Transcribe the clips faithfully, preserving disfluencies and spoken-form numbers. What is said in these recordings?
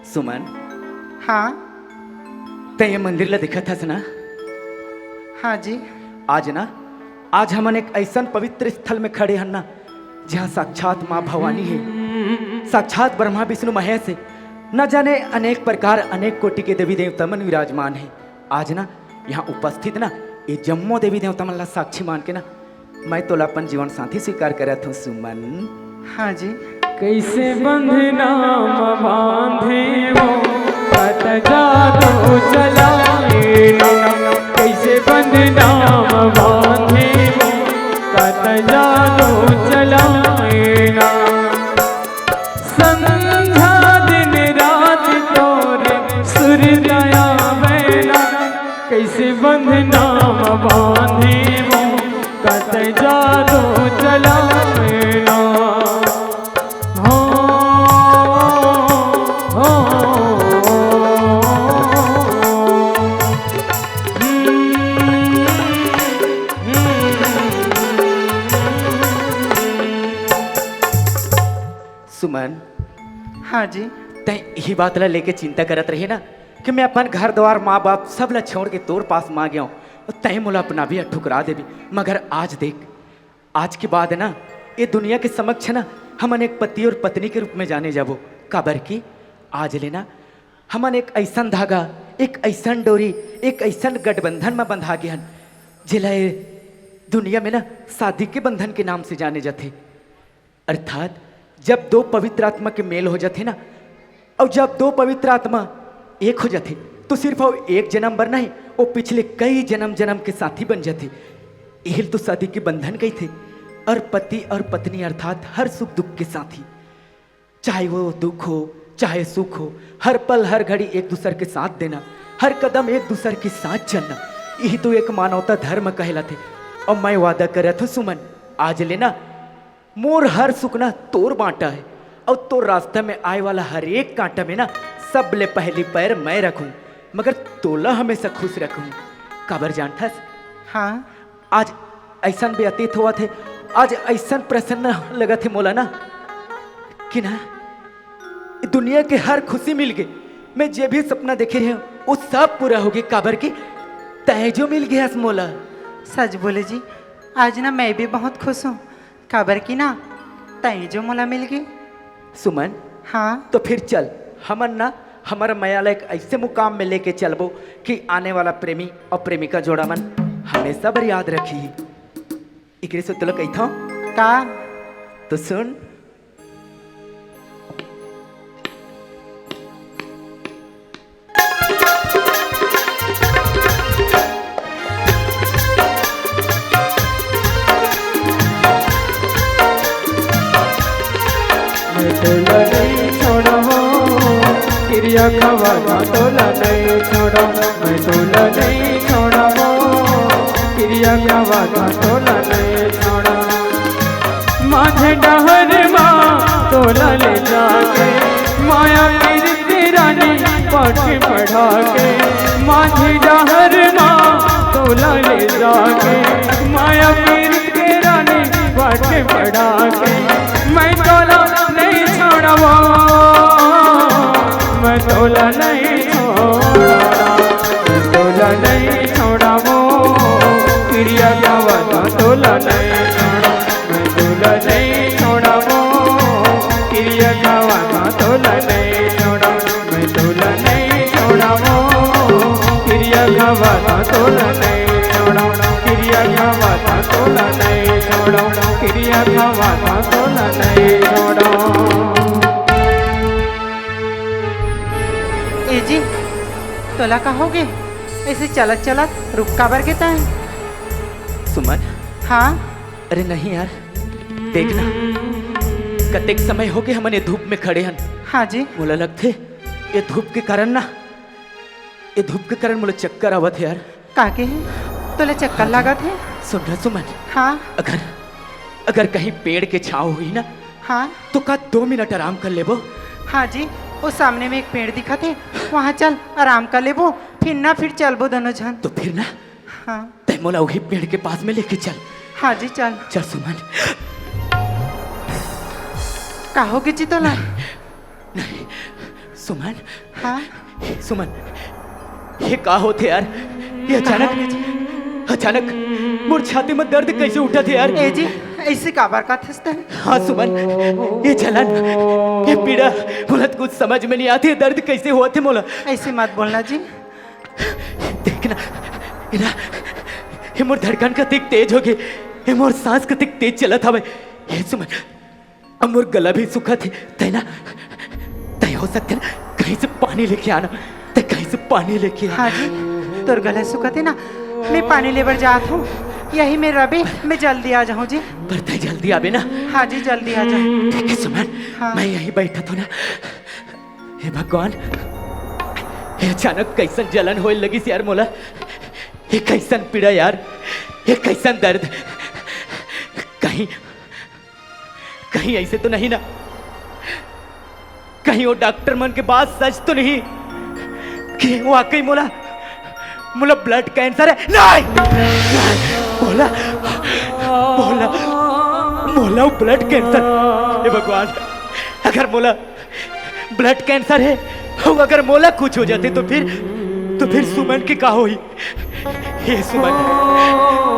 सुमन। हाँ। तैं ये मंदिर ला देखत हस ना? हाँ जी। आज ना, आज हमन एक ऐसन पवित्र स्थल में खड़े हन ना, जहाँ साक्षात माँ भवानी है, साक्षात ब्रह्मा विष्णु महेश है। न जाने अनेक प्रकार, अनेक कोटि के देवी देवता मन विराजमान है। आज ना, यहाँ उपस्थित ना, ये जम्मो देवी देवता मन ला साक्षी मान के ना, मैं तोला अपन जीवन साथी स्वीकार करत हूँ, सुमन। हाँ जी। कैसे बंधना म बांधे वो, कत जादू चलाए ना। कैसे बंधना म बांधे वो, कत जादू चलाए ना। संध्या दिन रात तोरे सुर नया बैना। कैसे बंधना म बांधे वो, कत जादू चलाए ना। हो, हो, हो। सुमन। हाँ जी। तैं यही बात ला लेके चिंता करत रहे ना कि मैं अपन घर द्वार, माँ बाप, सब ला छोड़ के तोर पास मा गया हूँ, तैं मोला अपना भी ठुकरा देबे। मगर आज देख, आज के बाद ना, ये दुनिया के समक्ष ना, हमन एक पति और पत्नी के रूप में जाने जाबो। काबर कि आज ले ना, हमन एक ऐसन धागा, एक ऐसन डोरी, एक ऐसन गठबंधन में बंधा गे हन, जेला ये दुनिया में ना, शादी के बंधन के नाम से जाने जाथे। अर्थात जब दो पवित्र आत्मा के मेल हो जाथे ना, अउ जब दो पवित्र आत्मा एक हो जाथे, तो सिर्फ वो एक जन्म बर नहीं, वो पिछले कई जन्म जन्म के साथी बन जाथे। यही तो शादी के बंधन कहिथे। और पति और पत्नी अर्थात हर सुख दुख के साथी, चाहे वो दुख हो, चाहे सुख हो, हर पल हर घड़ी एक दूसर के साथ देना, हर कदम एक दूसर के साथ चलना, यही तो एक मानवता धर्म कहलाथे। और मैं वादा करत हूँ सुमन, आज ले ना मोर हर सुख ना तोर बांटा है, और तोर रास्ता में आए वाला हर एक कांटा में ना सबले पहली पैर मैं रखूं, मगर तोला हमेशा खुश रखूं। काबर जानथस? हाँ। आज ऐसन व्यतीत होवत हे, आज ऐसन प्रसन्न लगत हे मोला ना, कि ना दुनिया के हर खुशी मिल गई। मैं जे भी सपना देखे रहे हूँ, वो सब पूरा हो गए। काबर कि तैं जो मिल गया मोला। सच बोले जी, आज ना मैं भी बहुत खुश हूँ। काबर कि ना, तैं जो मोला मिल गे। सुमन। हाँ। तो फिर चल, हमन ना हमर मया ला एक ऐसे मुकाम में लेके चलबो कि आने वाला प्रेमी और प्रेमिका जोड़ा मन हमेशा बर याद रखी। एकरे से तोला कहिथौं। का? तो सुन। मैं तोला नहीं छोड़बो, किरिया खवाथौं तोला नहीं छोड़बो, मैं तोला नहीं छोड़बो, किरिया खवाथौं तोला नहीं छोड़बो। माझे डहर मा तोला ले जाके, माया पीर के रानी पाठ पढ़ा के। माझे डहर मा तोला ले जाके, माया पीर के रानी पाठ पढ़ा के। मैं तोला नहीं छोड़बो, मैं तोला नहीं छोड़बो, मैं तोला नहीं छोड़बो, किरिया खवाथौं तोला नहीं छोड़बो। मैं तोला नहीं छोड़बो, किरिया खवाथौं तोला नहीं छोड़बो। मैं तोला नहीं छोड़बो, किरिया खवाथौं तोला नहीं छोड़बो। किरिया खवाथौं तोला नहीं छोड़बो, किरिया खवाथौं तोला नहीं छोड़बो। ए जी, तोला का होगे? ऐसे चलत चलत रुक काबर गे तैं? सुमन। हाँ। अरे नहीं यार, देख ना, कतेक समय होगे हमन ये धूप में खड़े हन। हाँ जी। मोला लगथे, ये धूप के कारण ना, ये धूप के कारण मोला चक्कर आवत हे यार। का के हे? तोला चक्कर हाँ जी। लागत हे? सुन ना सुमन। हाँ। अगर, अगर कहीं पेड़ के छाँव होही ना, हाँ। तो का दो मिनट आराम कर लेबो? हाँ जी, वो सामने में एक पेड़ दिखत हे, वहाँ चल, आराम कर लेबो, फिर ना, फिर चलबो दोनों झन। तो फिर ना, हाँ। तैं मोला वही पेड़ के पास में लेके चल, हाँ जी, चल। चल सुमन। का होगे जी तोला? नहीं सुमन। हाँ। सुमन, ये का होथे यार? ये अचानक, अचानक मोर छाती में दर्द कैसे उठत हे यार? ए जी, ऐसे काबर कथस तैं? हाँ सुमन, ये जलन, ये पीड़ा, मोला तो कुछ समझ में नहीं आथे, ये दर्द कैसे होथे मोला? ऐसे मत बोलना जी। देखना, ये ना, ये मोर धड़कन कतिक तेज होगे, ये मोर सांस कतिक तेज चलत हवय। हे सुमन, अब मोर गला भी सुखत हे, तैं ना, तैं हो सकथे ना, कहीं से पानी लेके आना, तैं कहीं से पानी लेके आ। हाँ जी, तोर गला सुखत हे ना, मैं पानी लेबर जात हूँ, यही में रबे, मैं जल्दी आ जाहूँ जी। पर तैं जल्दी आबे ना। हाँ जी, जल्दी आ जाहूँ। ठीक है सुमन, हाँ। मैं यहीं बैठत हूँ ना। हे भगवान, ये अचानक कैसन जलन होए लगिस यार मोला, ये कैसन पीड़ा यार, ये कैसन दर्द, कहीं, कहीं ऐसे तो नहीं ना, कहीं वो डॉक्टर मन के बात सच तो नहीं कि वाकई मोला, मोला ब्लड कैंसर है? नहीं, नहीं, मोला, मोला, मोला वो ब्लड कैंसर। हे भगवान, अगर मोला ब्लड कैंसर है, अउ अगर मोला कुछ हो जाथे तो फिर, तो फिर सुमन के का होही? हे सुमन,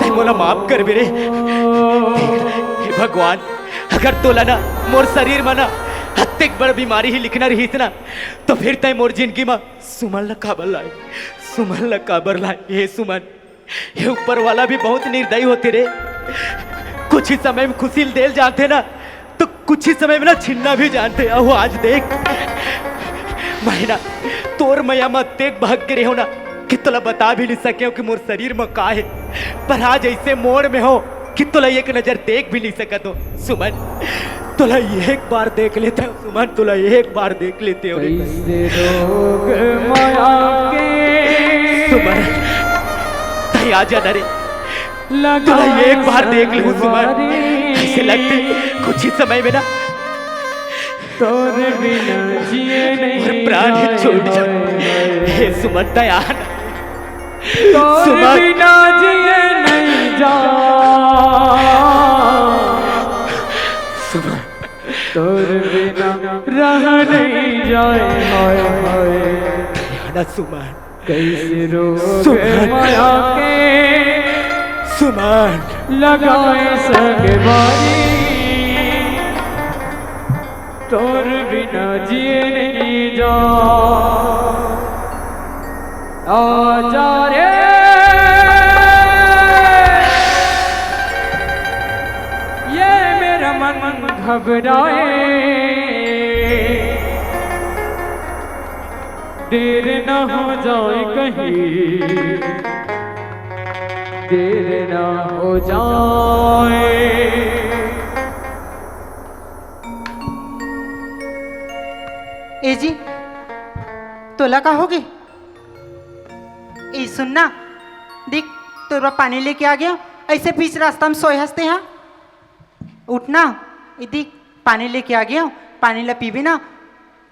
तैं मोला माफ करबे रे। हे भगवान, अगर तोला ना मोर शरीर म ना अतेक बड़ बीमारी ही लिखना रहिस ना, तो फिर तैं मोर जिंदगी म सुमन ला काबर लाए? सुमन ला काबर लाए? हे सुमन, ये ऊपर वाला भी बहुत निर्दयी होथे रे। कुछ ही समय में खुशी देल जानथे ना, तो कुछ ही समय में ना छिन्ना भी जानथे। अउ आज देख, मैं ना तोर मया म अतेक बहक गे रेहेंव ना कि तोला बता भी नहीं सकेंव कि मोर शरीर म का हे। पर आज ऐसे मोड़ में हों कि तोला एक नजर देख भी नहीं सकत हों। सुमन, तोला एक बार देख लेतेंव सुमन, तोला एक बार देख लेतेंव रे। कैसे रोग माया के। सुमन, तैं आ जाना रे। तोला एक बार देख लूं सुमन, कैसे लगथे कुछ ही समय में ना तोर बिना जिए नहीं, और प्राण ही छूट जाए। हे सुमन, तैं आ ना। तोर सुमन। बिना जिए नहीं जा। सुमन। तोर बिना रह नहीं जाए, हाय, हाय। तैं आ ना सुमन। कैसे रोग सुमन। माया के सुमन। लगाए संग बारी, तोर बिना जिए नहीं जा। आजा रे, ये मेरा मन घबराए। देर ना हो जाए कहीं, देर ना हो जाए। ए जी, तोला का होगे? ए सुन ना, देख, तोर बर पानी लेके आ गेंव। ऐसे बीच रास्ता में सोए हस तैं हा। उठ ना, ए देख, पानी लेके आ गेंव, पानी ला पीबे ना,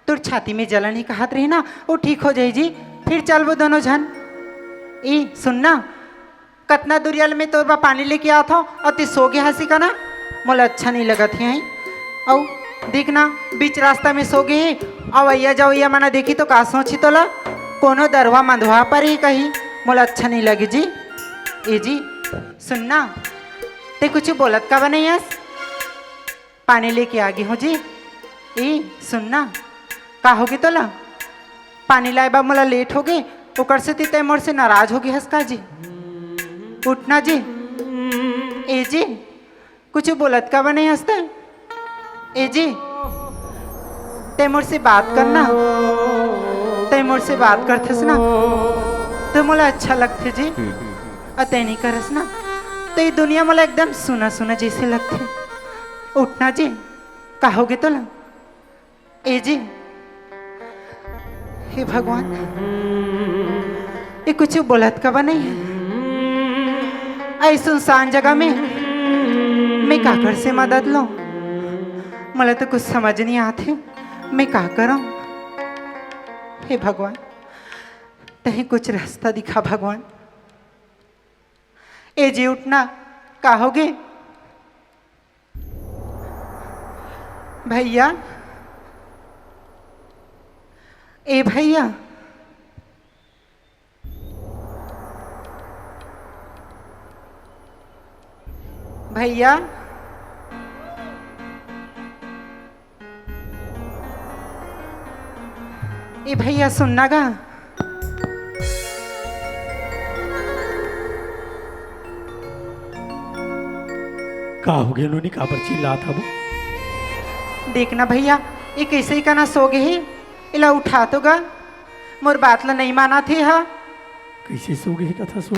तोर छाती में जलन हे कहत रहे ना, वो ठीक हो जाही जी, फिर चलबो दोनों झन। ए सुन ना, कतना दुरिहा ले मैं तोर बर पानी लेके आत हंव, अउ तैं सो गे हस का ना, मोला अच्छा नहीं लगत हे। अउ देख ना, बीच रास्ता में सो गे हे, अवइया जवइया मन देखही तो का सोचही तोला, कोनो दरुहा मंदहा परही कही, मोला अच्छा नहीं लगे जी। ए जी, सुन ना, तैं कुछ बोलत काबर नहीं हस? पानी लेके आ गे हंव जी। ए सुन ना, का होगे तोला? पानी लाए बर मोला लेट होगे, ओकर सेती तैं मोर से नाराज होगे हस का जी? उठ ना जी। ए जी, कुछ बोलत काबर नहीं हस तैं? ए जी, तैं मोर से बात कर ना, तैं मोर से बात करथस ना, तो मोला अच्छा लगथे जी। अउ तैं नहीं करस ना, तो ये दुनिया मोला एकदम सुना सुना जैसे लगथे। उठ ना जी, का होगे तोला? ए जी, हे भगवान, ये कुछ बोलत काबर नहीं हे? अई सुनसान जगह में मैं काकर से मदद लंव? मोला तो कुछ समझ नहीं आत हे, मैं का करंव? हे भगवान, तहीं कुछ रास्ता दिखा भगवान। ए जी उठ ना, का होगे? भैया, ए भैया, भैया, ए भैया, सुनना गा। का होगे नोनी, काबर चिल्लात हबो? देखना भैया, ए कइसे कना सो गे हे, एला उठा तो गा। मोर बात ला नइ मानत हे हा। कइसे सो गे हे कथा सो?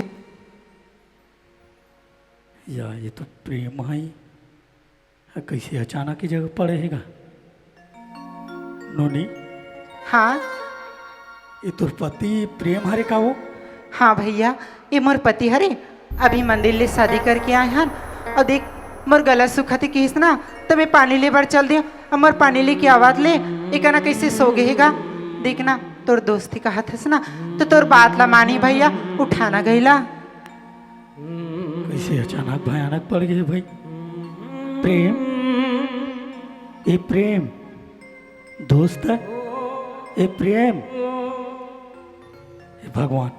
या, ए तो प्रेम हे। कइसे अचानक ए जगह पड़े हे गा? नोनी। हाँ। ए तोर पति प्रेम हरे का वो? हाँ भैया, ए मोर पति हरे। अभी मंदिर ले शादी करके आए हन। अउ देख, मोर गला सुखत हे किहिस ना, त मैं पानी ले बर चल देंव। अउ मोर पानी लेके आवत ले, ए कना कइसे सो गे हे गा? देख ना, तोर दोस्त हे कहत हस ना, त तोर बात ला मानी भैया, उठाना गा एला। कइसे अचानक भयानक पड़ गे भाई। प्रेम, ए प्रेम, दोस्त, ए प्रेम, ए भगवान,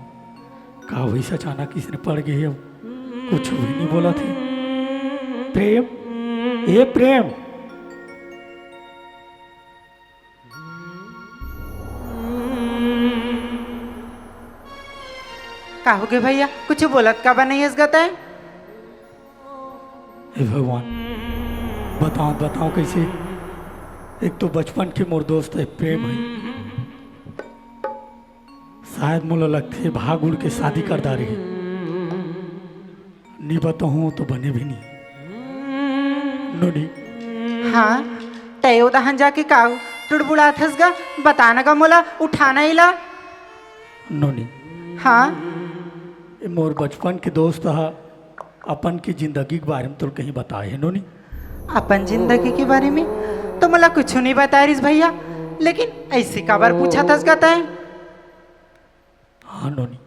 का होइस अचानक अइसने पड़ गे हे? अब कुछ भी नइ बोलत हे। प्रेम, ए प्रेम। का होगे भैया, कुछ बोलत काबर नइ हस गा तैं? हे भगवान, बताओ, बताओ कइसे? एक तो बचपन के मोर दोस्त हे, प्रेम हे। शायद मोला लगथे भाग उड़ के शादी कर डारे हे। नइ बताहूँ तो बने भी नइ। नोनी। हाँ, तैं ओ दहन जाके का टुड़बुड़ात हस गा? बता ना गा मोला, उठा ना एला। नोनी। हाँ। ए मोर बचपन के दोस्त ह अपन के जिंदगी के बारे में तोला कहीं बताए हे नोनी? अपन जिंदगी के बारे में तो मोला कुछू नइ बताए रिहिस भैया, लेकिन अइसे काबर पूछत हस गा तैं? हाँ नोनी,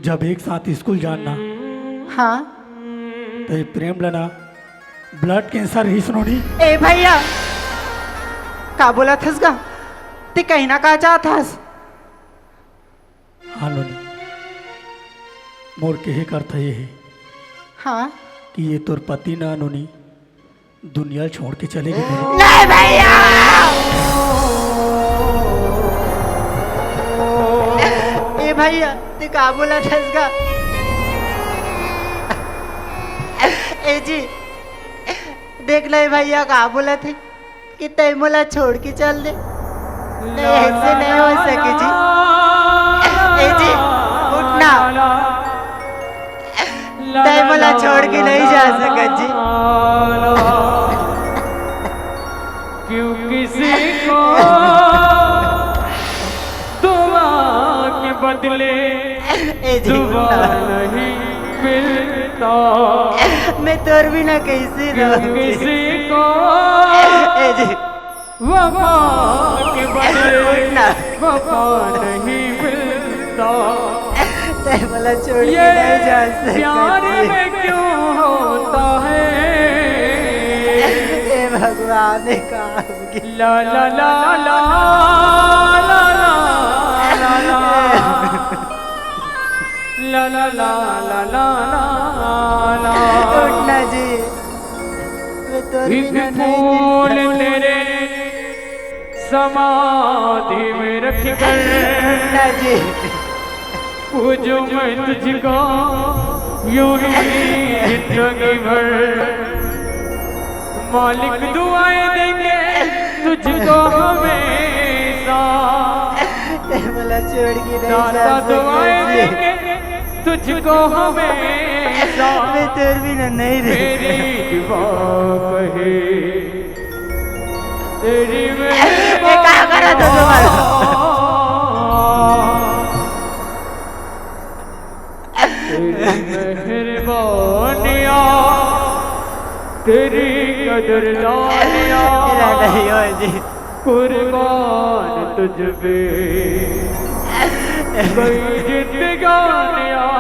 जब एक साथ स्कूल जान ना, हाँ। त ए प्रेम ल ना blood cancer रिहिस नोनी। ए भैया, का बोलत हस गा? तैं कहना का चाहत हस? हाँ नोनी, मोर कहे के अर्थ ये हे, हाँ। कि ए तोर पति ना नोनी, दुनिया छोड़ के चले गे नोनी। नहीं भैया! ए भैया, तैं का बोलत हस गा? ए जी, देख ना ए भैया का बोलत हे कि तैं मोला छोड़ के चल दे। नहीं, अइसे नइ हो सके जी। ए जी, उठ ना। तैं मोला छोड़ के नइ जा सकत जी। क्यों किसी को दुआ के बदले ए जी, दुआ उठ ना। नहीं मिलता। मैं तोर बिना कइसे रहूँ जी? किसी को ए जी। वफा के बदले उठ ना। वफा नहीं मिलता। तैं मोला छोड़ के ये नहीं जा सकत प्यार जी। में क्यों होता है? हे भगवान, का हो गे? ला, ला, ला, ला। ला, ला, ला, ला, ला। उठ ना जी। मैं तोर एक बिना नहीं फूल जी सकत। तेरे समाधि में रख कर ना जी। पूजूं मैं तुझको यूं ही जिंदगी भर। मालिक दुआएं देंगे तुझको हमेशा। तैं मोला छोड़ के नहीं जा सकत जी। दाता दुआएं देंगे तुझको हमेशा। मैं तोर बिना नहीं रह सकत। मेरी दुआ कहे, तेरी मेहरबानी। ये का करत हो तुम्हारा? तेरी मेहरबानियाँ, तेरी कदरदानियाँ। मेरा नहीं हो जी। कुर्बान तुझ पे कई जिंदगानियाँ।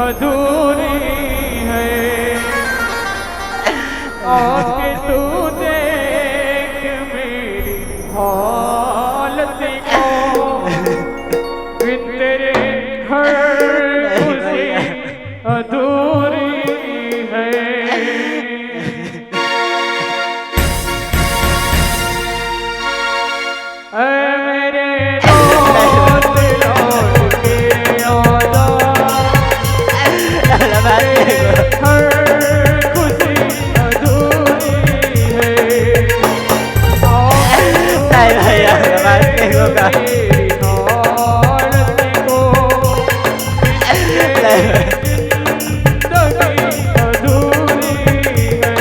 अधूरी है। आके तू देख मेरी हालत को, बिन तेरे हर खुशी अधूरी है। ऐ मेरे दोस्त, लौट के आ जा। हर खुशी अधूरी है। नहीं भैया, हमारे नहीं होगा। तेरी हालत को, नहीं। जिंदगी अधूरी है।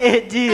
ए जी।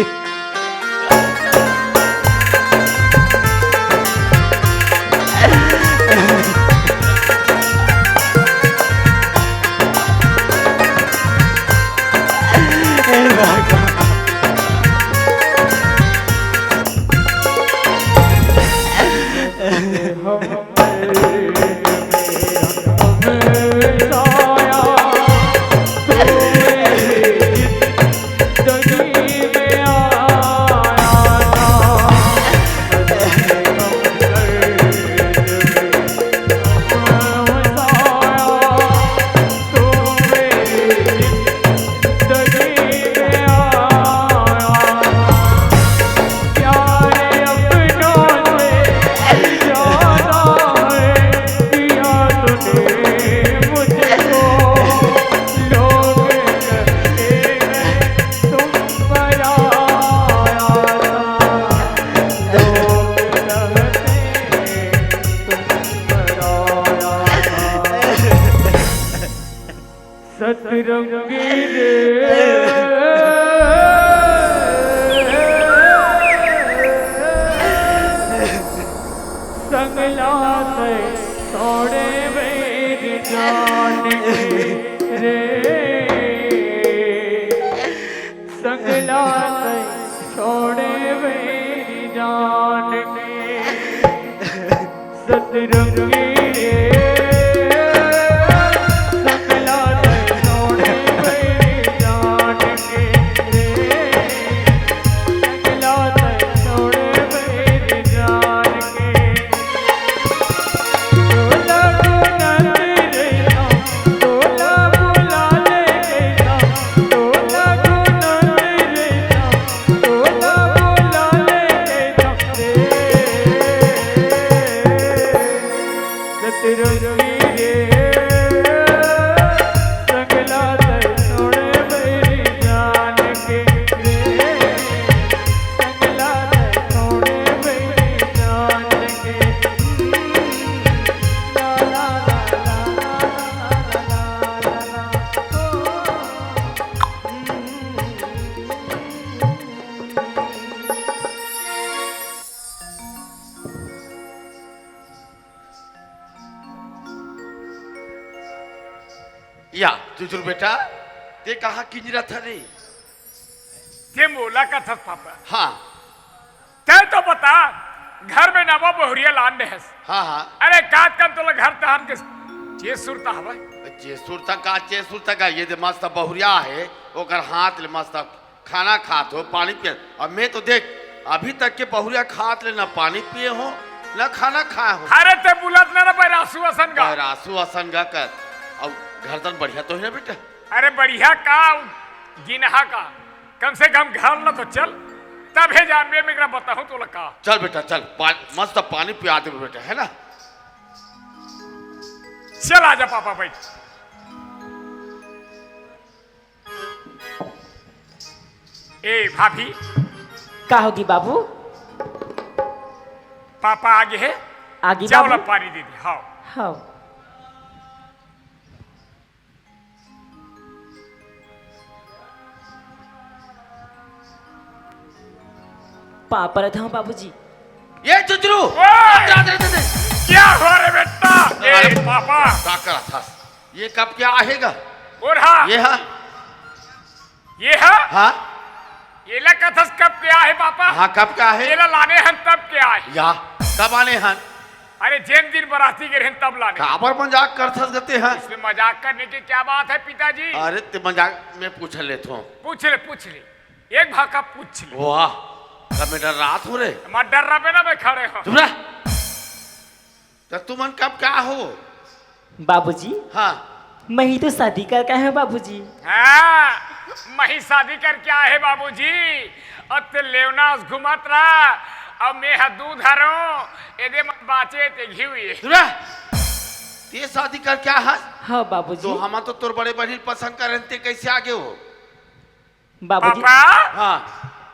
सतरंगी रे, संगला तै छोड़े बैर जान के रे, संगला तै छोड़े बैर जान के। सतरंगी रे, संगला तै छोड़े बैर जान के रे, संगला तै छोड़े बैर जान के। तोला को नंद रे ना, तोला बुला ले के ना, तोला को नंद रे ना, तोला बुला ले के ना रे। सतरंगी रे, संगला तै छोड़े बैर जान के रे, संगला तै छोड़े बैर जान के। ला, ला, ला, ला, ला, ला, ला, ला, ला, ओ। या, चुचुर बेटा, ते कहाँ किंजरत हस रे? ते मोला कथस पापा। हाँ। तै तो बता, घर में नवा बहुरिया लान दे हस। हाँ, हाँ। अरे, का कम तोला घर तहान के चेत सुरता हवय? चेत सुरता का, चेत सुरता का, ये दे मस्त बहुरिया हे, ओकर हाथ ले मस्त खाना खात हो, पानी पियत। अब मैं तो देख, अभी तक के बहुरिया खात ले ना पानी पिए हो, ना खाना खाए हो। अरे ते बुलत ना, ना बैरासू असन गा। बैरासू असन गा कर। अउ घर तन बढ़िया तो हे ना बेटा? अरे बढ़िया का, गिनहा का, कम से कम घर ला तो चल, तभे जानबे मैं एकरा बताहूँ तोला का। चल बेटा चल, पा-, मस्त पानी पिया देबे बेटा, है ना? चल आजा पापा, बैठ। ए भाभी। का होगी बाबू? पापा आगे हे। आगे जाओ ला बाबू। पानी दे दे। हाँ। हाँ। पाँव परत हँव बाबूजी। ये चुचरू। ओए! क्या हो रे बेटा? ए, अरे, पापा। का करत हस? ये कब क्या आएगा? और हाँ। ये हा? ये हा? हाँ? ये ला कथस कब क्या है, पापा? हाँ, कब क्या है? ये ला लाने हन तब क्या है? या, कब आने हन? अरे, जेन दिन बराती गे रहन तब लाने। काबर मजाक करथस गते हैं? इसमें मजाक करने की क्या बात है, पिताजी? अरे, ते मजाक में पूछ लेत हो। पूछ ले, पूछ ले। एक भाका पूछ ले। वाह, का मैं डर्रात हो रे? मत डर्राबे ना, मैं खड़े हो। चुप रह। त तुमन कब क्या हो? बाबूजी, हाँ। मैं ही तो शादी करके आए हूँ बाबूजी। हाँ, मैं ही शादी करके आए हूँ बाबूजी। अब ते लेवना अस घूमत रहा, अब मैं हा दूध हरो, एदे मत बाचे ते घिव ये। सुना, ते शादी करके आ हस? हाँ बाबूजी। तो हम तो तोर बड़े बहिनी पसंद करेन, ते कैसे आगे हो? बाबूजी। पापा, हाँ।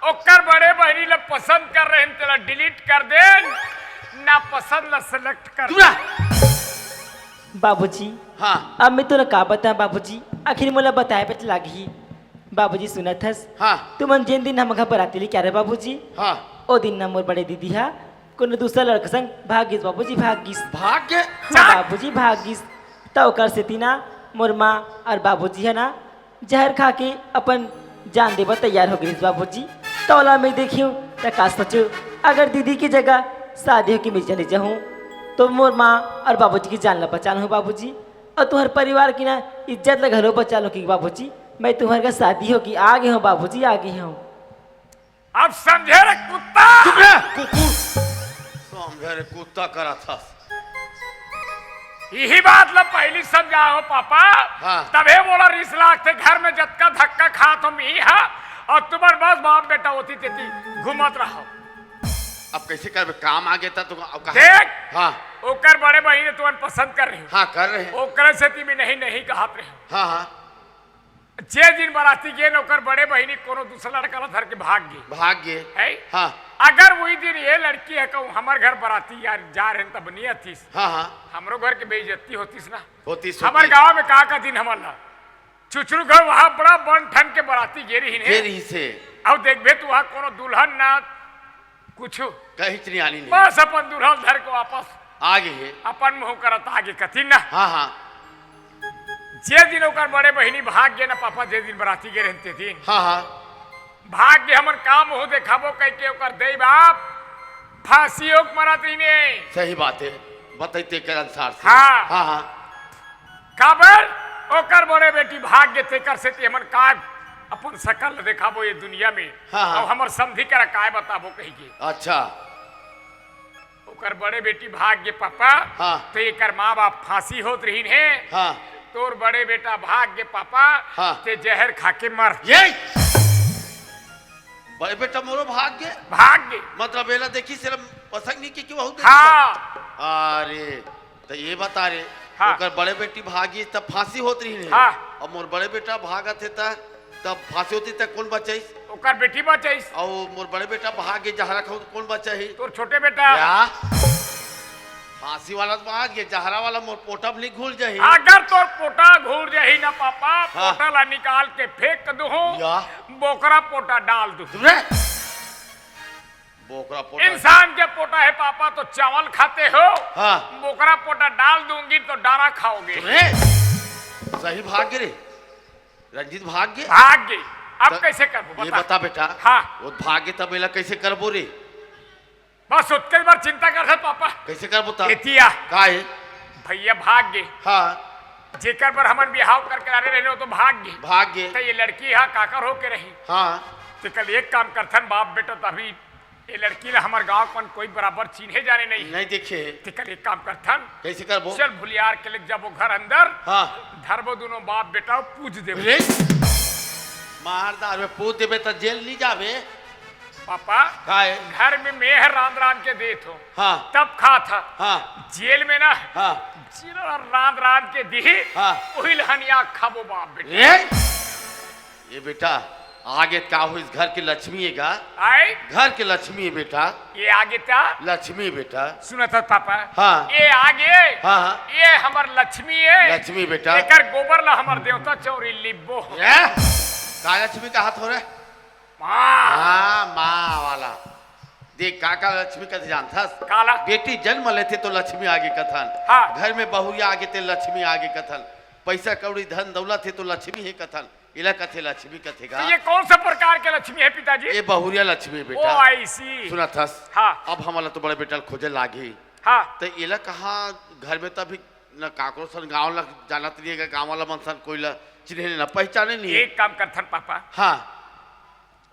ओकर बड़े बहिनी ला पसंद कर रहे हैं, तेला delete कर दे, ना पसंद ला select कर। दूरा। बाबूजी, हाँ। अब मैं तोला का बताऊं बाबूजी, आखिर मोला बताए बर लागही। बाबूजी सुनत हस? हाँ। तुमन जेन दिन हम घर बराती लेके आ रहे बाबूजी, हाँ। ओ दिन ना मोर बड़े दीदी हा कोनो दूसरा लड़का संग भाग गिस बाबूजी, भाग गिस। भाग गे? हाँ बाबूजी, भाग गिस। त ओकर सेती ना मोर माँ और बाबूजी है ना जहर खा के अपन जान देबर तैयार हो गिस बाबूजी। तौला में देखियो त का सोचो, अगर दीदी की जगह शादी होके मैं चले जाहूँ तो मोर माँ और बाबूजी की जान ला बचा लूँ बाबूजी, और तुम्हारे परिवार की ना इज्जत ला घलो बचा लूँ कि बाबूजी, मैं तुम्हारे घर शादी होके आ गई हूँ बाबूजी, आ गई हूँ। अब समझे रे कुत्ता। चुप रह, कुकुर। समझे रे कुत्ता करत हस। यही बात ला पहली समझाओ पापा। हाँ। तभे मोला रिस लागथे, घर में जतका धक्का खात हो मी हा, और तुम्हार बस बाप बेटा ओती तेती घूमत रहो। अब कैसे करबे? काम आ गया था तो अब कहाँ? देख, हाँ। ओकर बड़े बहिनी तुमन पसंद कर रहे हो। हाँ, कर रहे हैं। ओकरे सेती मैं नहीं, नहीं कहत रहे। हाँ, हाँ। जे दिन बराती गे न, ओकर बड़े बहिनी कोनो दूसरा लड़का ला धर के भाग गे। भाग गे। है? हाँ। अगर वही दिन ये लड़की है कहूँ हमर घर बराती यार जा रहे हैं तब नहीं आतीस। हाँ, हाँ। हमरो घर के बेइज्जती होतीस ना। होतीस, हमर होतीस। गाँव में का का दिन हमर ला। चुचरू घर वहाँ बड़ा बन ठन के बराती गे रही ने। गे रही से। अब देखबे तू वहाँ कोनो दुल्हन ना कुछु। कहीं नहीं आनी नहीं। बस अपन दुल्हन धर के वापस आ गए हे। अपन मुंह करत आगे कथिन ना। हाँ, हाँ। जे दिन ओकर बड़े बहिनी भाग गे ना पापा, जे दिन बराती गे रहन ते दिन। हाँ, हाँ। भाग गे, हमन का मुंह देखाबो कह के ओकर दई बाप फांसी होके मरत रहिने। सही बात है, बतैते के अनुसार से। हाँ। हाँ, हाँ। काबर ओकर बड़े बेटी भाग गे, तेकर सेती हमन काय अपन सकल देखाबो ये दुनिया में। हाँ, हाँ। अउ हमर समधी करा काय बताबो कहि के। अच्छा। ओकर बड़े बेटी भाग गे पापा, हाँ। तो एकर माँ बाप फांसी होत रहिन हे। हाँ। तोर बड़े बेटा भाग गे पापा, हाँ। ते जहर खा के मर। ये बड़े बेटा मोरो भाग गे? भाग गे। मतलब एला देखी से पसंद नहीं की, की बहुत देखी हाँ। अरे, त ये बता रे, हाँ। ओकर बड़े बेटी भागी तब फांसी होत रही नहीं। हाँ। अब मोर बड़े बेटा भागत हे त, तब फांसी होती त कौन बचाइस? ओकर बेटी बचाइस। अउ मोर बड़े बेटा भाग गे जहरा खाऊ त कौन बचाही? तोर छोटे बेटा। या? फांसी वाला तो भाग गे, जहरा वाला मोर पोटा भी घुल जाही। अगर तोर पोटा घुल जाही ना पापा, हाँ। पोटा ला निकाल के फेंक दूहूं, या। बोकरा पोटा डाल दूहूं। तुमने? बोकरा पोटा। इंसान के पोटा है पापा तो चावल खाते हो, हाँ। बोकरा पोटा डाल दूंगी तो डारा खाओगे। अरे, सही भाग गे रे, रंजीत भाग गे। भाग गे। अब त-, कैसे करबो ये बता। बता बेटा, हाँ। वो भाग गे तब एला कैसे करबो रे? बस ओतके बार चिंता कर है पापा। कैसे करबो त? एतिया। का है? भैया भाग गे। हाँ। जेकर बर हमन बिहाव करके लाने रहे तो भाग गे। भाग गे। त ये लड़की हा काकर होके रही। हाँ। त कल एक काम करथन बाप बेटा, तभी ये लड़की ला हमर गांव कन कोई बराबर चीन्हे जाने नहीं। नहीं देखे। तेकर एक काम करथन। कैसे करबो? चल भुलियार के लेके जाबो घर अंदर। हाँ। धरबो दोनों बाप बेटा पूज देबो। अरे, मार दार में पूज देबे त जेल नहीं जाबे। पापा, काय? घर में मैं हर रांध रांध के देत हो। हाँ। तब खात हा। हाँ। जेल में ना। हाँ। जेल रांध रांध के दी। हाँ। वही लहनिया खाबो बाप बेटा। ए? ये बेटा, आगे का हो, इस घर की लक्ष्मी है गा? आए? घर की लक्ष्मी है बेटा। ये आगे ता? लक्ष्मी बेटा। सुनत हस पापा? हाँ। ये आगे? हाँ, हाँ। ये हमर लक्ष्मी है। लक्ष्मी बेटा। एकर गोबर ला हमर देवता चौरी लिब्बो। ये? का लक्ष्मी का हाथ हो रहा है? माँ। हाँ, माँ वाला। देख, का का लक्ष्मी कथे जानथस? काला? बेटी जन्म लेथे तो लक्ष्मी आगे कथन। हाँ। घर में बहुरिया आगे ते लक्ष्मी आगे कथन। पैसा कौड़ी धन दौलत हे तो लक्ष्मी हे कथन। एला कथे लक्ष्मी कथे गा। तो ये कौन सा प्रकार के लक्ष्मी है पिताजी? ये बहुरिया लक्ष्मी हे ओ, बेटा। I see। सुनत हस? हाँ। अब हमला तो बड़े बेटा ल खोजे लागही। हाँ। तो एला कहाँ घर में तो अभी न काकरो सन गाँव ला जानत नहीं हे, गाँव वाला मन सन कोई ला चिन्हे नहीं, न पहचाने नहीं हे। एक काम करथन पापा। हाँ।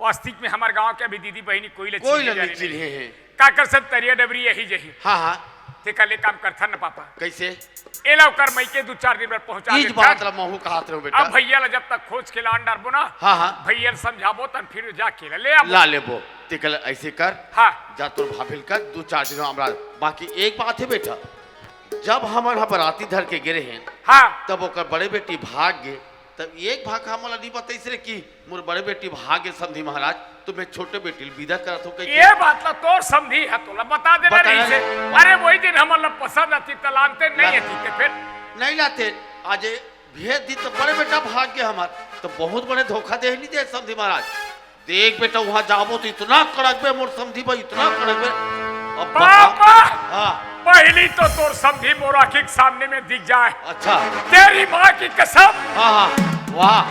वास्तविक में हमर गांव के अभी दीदी बहिनी कोई ले कोई चिन्हे ला नहीं जाने चिन्हे नहीं। हे। काकर सब तरिया डबरी यही जही। हाँ, हाँ। तेकर ले काम करथन न पापा। कैसे? एला ओकर मइके दू चार दिन बर पहुंचा इस देथन। बात ला महू कहत रहूं बेटा। अब भैया ला जब तक खोज के लान डारबो ना, हाँ, हाँ। भैया ला समझाबो तन फिर जाके ला ले आबो। ला लेबो। तेकर ले ऐसे कर। हाँ। जा तोर भाभी ल कर दू चार दिन हमरा। बाकी एक बात हे बेटा, जब हमन ह बराती धर के गे रहेन, हाँ। तब ओकर बड़े बेटी भाग गे, तब एक भाग हमन ला नहीं बताइस रे कि मोर बड़े बेटी भाग गे समधी महाराज, तो मैं छोटे बेटी ल विदा करत हूँ कहिके। ये बात ला तोर समधी ह तोला बता देना बता रहिस हे। अरे वही दिन हमन ला पसंद आती त लानते नहीं ला- आती ते फिर। नहीं लाते, आज भेज दी तो बड़े बेटा भाग गे हमर, तो बहुत बड़े धोखा दे नहीं दे समधी महाराज। देख बेटा, वहां जाबो तो इतना कड़कबे मोर समधी बा, इतना कड़कबे। अब बता। पापा! हाँ। पहली तो तोर समधी मोर आँखी के सामने में दिख जाए। अच्छा। तेरी माँ की कसम। हाँ, हाँ। वाह।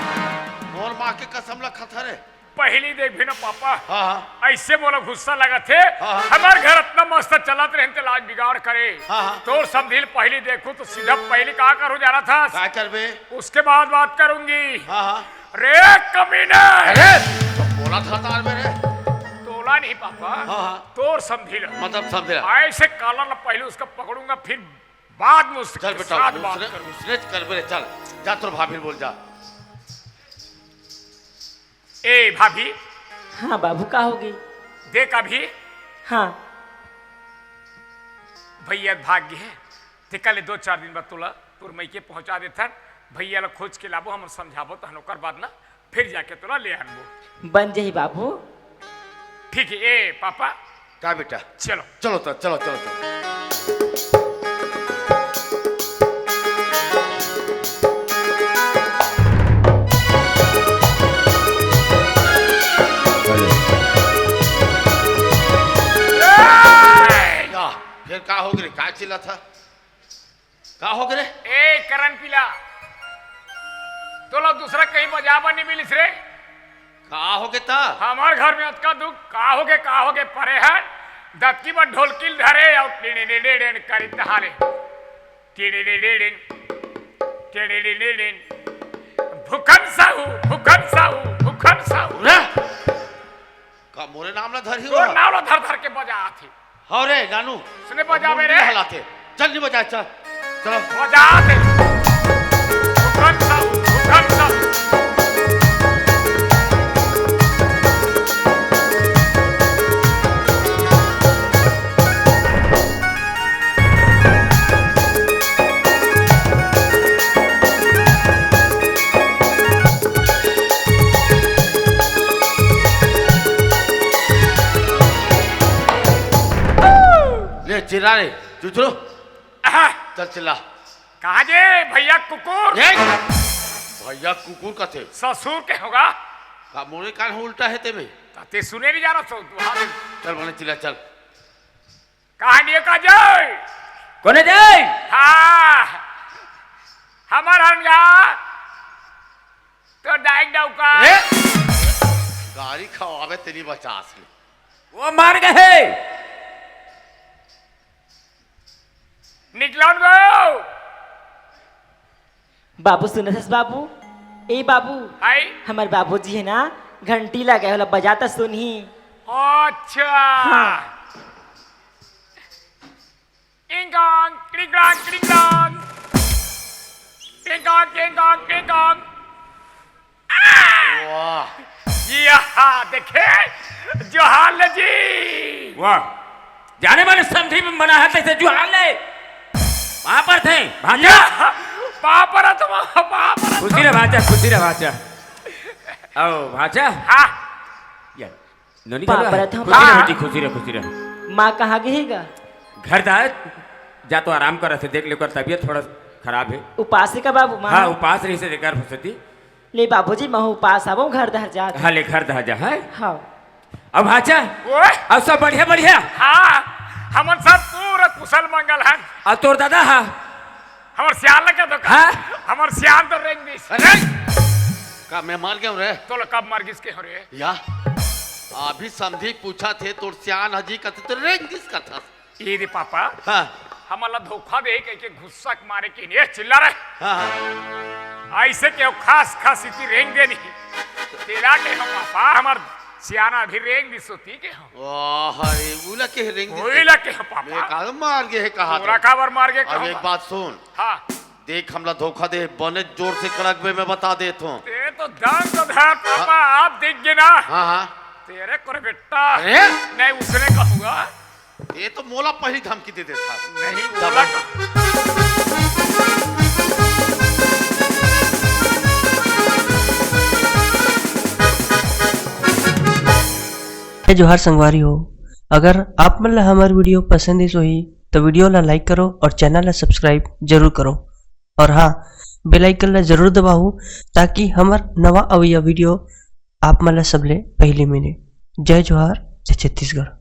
मोर माँ के कसम ला खतर हे। पहली देखबे ना पापा। हाँ, हाँ। ऐसे मोला गुस्सा लगत हे। हाँ, हाँ। हमर घर इतना मस्त चलत रहे ते लाज बिगाड़ करे। हाँ, हाँ। तोर समधी ल पहली देखूं तो सीधा पहली का करूं जाना था? का करबे? उसके बाद बात करूंगी। हाँ, हाँ। रे कमीने! अरे, तो बोला था तार में रे। तोला नहीं पापा। हाँ, हाँ। तोर समधी ला। मतलब समधी ला। ऐसे काला ला पहले उसका पकड़ूंगा, फिर बाद में उसके चल बेटा, साथ बात उसने, करूंगा। उसने कर मेरे, चल। जा तोर भाभी ल बोल जा। ए भाभी। हाँ बाबू, का होगे? देख अभी। हाँ। भैया भाग गे हे, तेकर ले दो चार दिन बाद तोला तोर मइके पहुंचा देथन। भैया ला खोज के लाबो, हमन समझाबो, तहन ओकर बाद ना फिर जाके तोला ले आनबो। बन जाही बाबू। ठीक हे, ए पापा। का बेटा? चलो। चलो तो, चलो, चलो, चलो। ए! का? फिर का होगे रे? का चिल्लाथस? का होगे रे? ए, करन पीला, तोला दूसरा कहीं बजाबा नहीं मिलिस रे? का होगे त? हमर घर में अतका दुख, का होगे, का होगे परे हे? दतकी म ढोलकी ल धरे अउ टिड़िड़िड़िड़ करित हाले। टिड़िड़िड़िड़, टिड़िड़िड़िड़। भूखन साहू, भूखन साहू, भूखन साहू। रे! का मोरे नाम ला धरही तोर ओहा? नाम ला धर धर के बजाथे। हव रे नानू। सुने बजाबे रे। हलाथे। चल नहीं बजा, चल। चलो। बजाथे। भूखन साहू, भूखन साहू। ले चिल्ला रे, चुचरो। आहा। चल चिल्ला। कहा जे भैया कुकुर? ए, भैया कुकुर कथे। ससुर के होगा। का मोरे कान हो उल्टा हे ते में? त ते सुने नहीं जाना सो, तू हाथ चल बने चिल्ला, चल। कहानी का जाए? कोने जाए? हाँ, हमर हंगा तो डाइक डौका। ए, गारी खवावे तेरी बचास ले। वो मार गए। निकलौन गो। बाबू सुनत हस बाबू? ए बाबू, हाय। हमर बाबूजी हे ना, घंटी लगे हे, ओला बजा त सुनही। अच्छा। हाँ। इंगांग, क्रिंगांग, क्रिंगांग। क्रिंगांग, क्रिंगांग, क्रिंगांग। वाह। यहा देखे, जोहार ले जी। वाह। जाने माने समधी में मना हे, तैसे जोहार ले। पाँव परत हँव, भांचा। या, पाँव परत हँव, पाँव परत हँव। खुशी रह भांचा, खुशी रह भांचा। आओ भांचा। हाँ। या, नोनी पाँव परत हँव। खुशी रह, हाँ। खुशी रह, खुशी रह। माँ कहाँ गे हे गा? घर डहर, जा तो आराम करत हे, देख ले ओकर तबीयत थोड़ा खराब हे। उपास हे का बाबू माँ? हाँ, उपास रहिस हे, एकर फुर्सती। ले बाबूजी, महूँ उपास आवँव, घर डहर जात हँव। हाँ, ले घर डहर जा, हाँ? हाँ। अब भांचा? ओए! अब सब बढ़िया, बढ़िया? हाँ, हमन सब पूरा कुशल मंगल हन। अब तोर दादा हा? हमर सियान लगे तो का? हाँ? हमर सियान तो रेंग दिस। अरे! का मैं मर गेंव रे? तोला कब मर गिस केहेंव रे? या, अभी समधी पूछत हे, तोर सियान ह जी कथे तो रेंग दिस कथस। ए रे पापा, हाँ। हमन ला धोखा दे कहिके गुस्सा के मारे केहेंव, चिल्ला रे। हाँ, हाँ। अइसे केहेंव खास खास इति रेंग दे नहीं। तेला केहेंव पापा, हमर सियाना अभी रेंग दिस होती केहेंव। वाह रे, उला केहेंव रेंग दिस। उला केहेंव पापा। मैं का मर गे हे कहा तोला था। काबर मर गे अब कहा एक बा? बात सुन। हाँ। देख, हमला धोखा दे, बने जोर से कड़कबे, मैं बता देत हूँ। ते तो दंग तो धर पापा, हाँ। आप देख गे ना। हाँ, हाँ। तेरे को रे बेटा। अरे? नहीं, उसने कहूँगा। ये तो मोला पहली धमकी दे देता। नहीं, जब बोला तो। जय जोहार संगवारी हो, अगर आप मन ला हमर video पसंद आइस होही, तो video ला like करो और channel ला subscribe जरूर करो। और हाँ, bell icon ला जरूर दबाओ, ताकि हमर नवा अवइया video आप मन ला सबले पहली मिले। जय जोहार, जय छत्तीसगढ़।